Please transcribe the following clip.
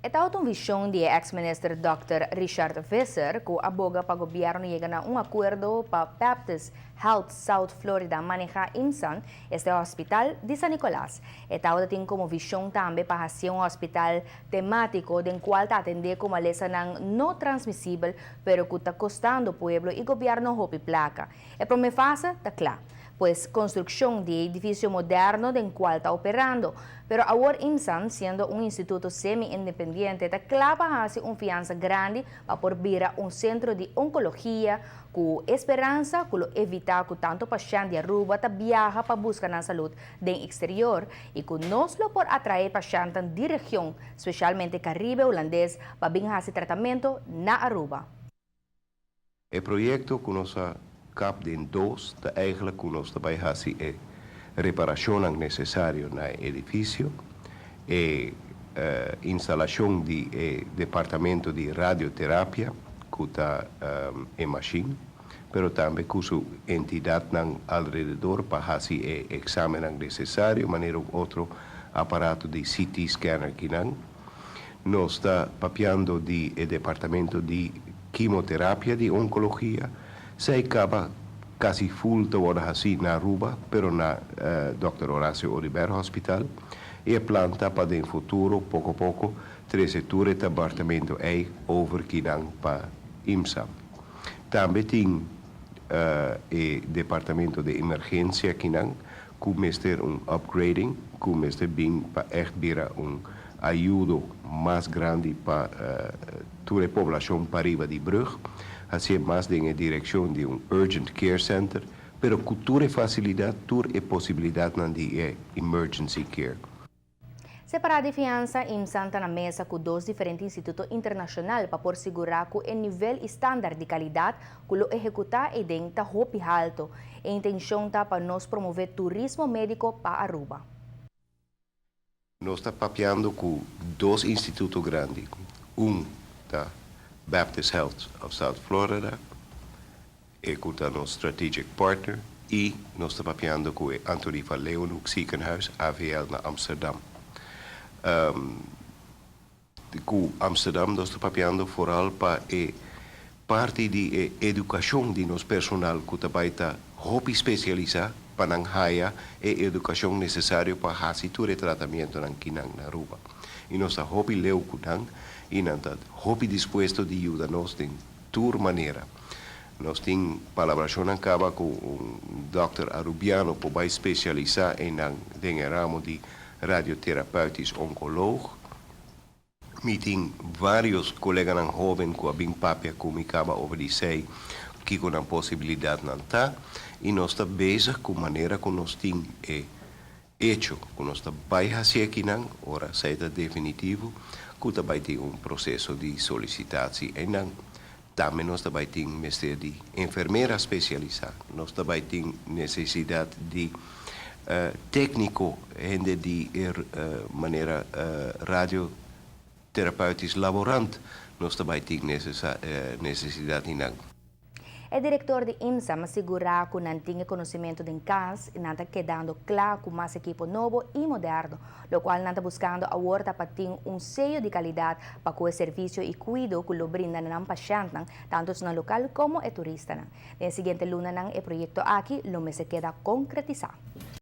E ta un vision di ex-minister Dr. Richard Visser cu a boga pa gobierno yega na un acuerdo pa Baptist Health South Florida maneha IMSAN, este hospital di San Nicolas. E tin como vision tambe pa haci un hospital tematico den cual ta atende cu malesanan no transmisibel, pero cu ta costando pueblo y gobierno hopi placa. E prome fase ta cla, pues construccion di edificio moderno den cual ta operando. Pero awor IMSAN, siendo un instituto semi-independiente, ta cla pa haci un fianza grandi pa por bira un centro di oncologia cu speransa cu lo evita cu tanto pashent di Aruba ta biaha pa busca nan salud den exterior y cu nos lo por atrae pashent di region, specialmente Caribe Hulandes, pa bin haci tratamento na Aruba. E proyecto cu nos a kap den dos, ta eigenlijk cu nos tambe haci e reparacion necesario na edificio y instalacion di departamento di radioterapia, cu ta e machine, pero tambe cu su entidad alrededor pa haci e examen necesario, manera otro aparato di CT scanner cu nan. Nos ta papiando di departamento di quimioterapia di oncologia, esey caba casi full ta wordo haci na Aruba, pero na Dr. Horacio Oduber Hospital. Y plan ta pa den futuro, poco poco, trece tur departamento ey over akinan pa IMSA. Tambe tin e departamento di emergencia akinan, cu mester un upgrading, cu mester bin pa echt bira un ayudo mas grandi pa tur e poblacion pariba di brug, asina mas den direccion di un urgent care center, pero cu tur facilidad, tur e posibilidad di emergency care. Separa di fianza, IMSAN ta na mesa cu dos diferente instituto internacional pa por sigura cu e nivel y standard di calidad cu lo ehecuta eyden ta hopi halto. E intencion ta pa nos promove turismo medico pa Aruba. Nos ta papiando cu dos instituto grandi. Un ta Baptist Health of South Florida, y cu ta nos strategic partner, y nos ta papiando cu Antonie van Leeuwenhoek Ziekenhuis, AVL, na Amsterdam. Cu Amsterdam nos ta papiando vooral pa e parti di educacion di nos personal cu tambe ta hopi specialisa pa nan haya e educacion necesario pa haci tur e tratamento nan akinan na Aruba. Y nos ta hopi leu cu nan y nan ta hopi dispuesto di yuda nos di tur manera. Nos tin palabracion caba cu un dokter arubiano cu bay specialisa den ramo di radioterapeutisch oncoloog. Mi tin varios coleganan hoben cu a bin papia cu mi caba over di esey cu nan posibilidad nan ta y nos ta bezig cu manera cu nos tin e hecho cu nos ta bay haci akinan ora esey ta definitivo, cu ta bay tin un proceso di solicitatie y dan tambe nos tambe tin mester di enfermera specialisa, nos tambe tin necesidad di tecnico, hende di manera radiotherapeutisch laborant, nos tambe tin necesidad di. E director di IMSA a sigura cu nan tin conocimento di cas y nan ta kedando cla cu mas ekipo nobo y moderno, locual nan ta buscando awor pa tin un seyo di calidad pa e servicio y cuido cu lo brinda na pashent, tanto na local como e turista. Den siguiente luna, e proyecto aki lo mester keda concretisa.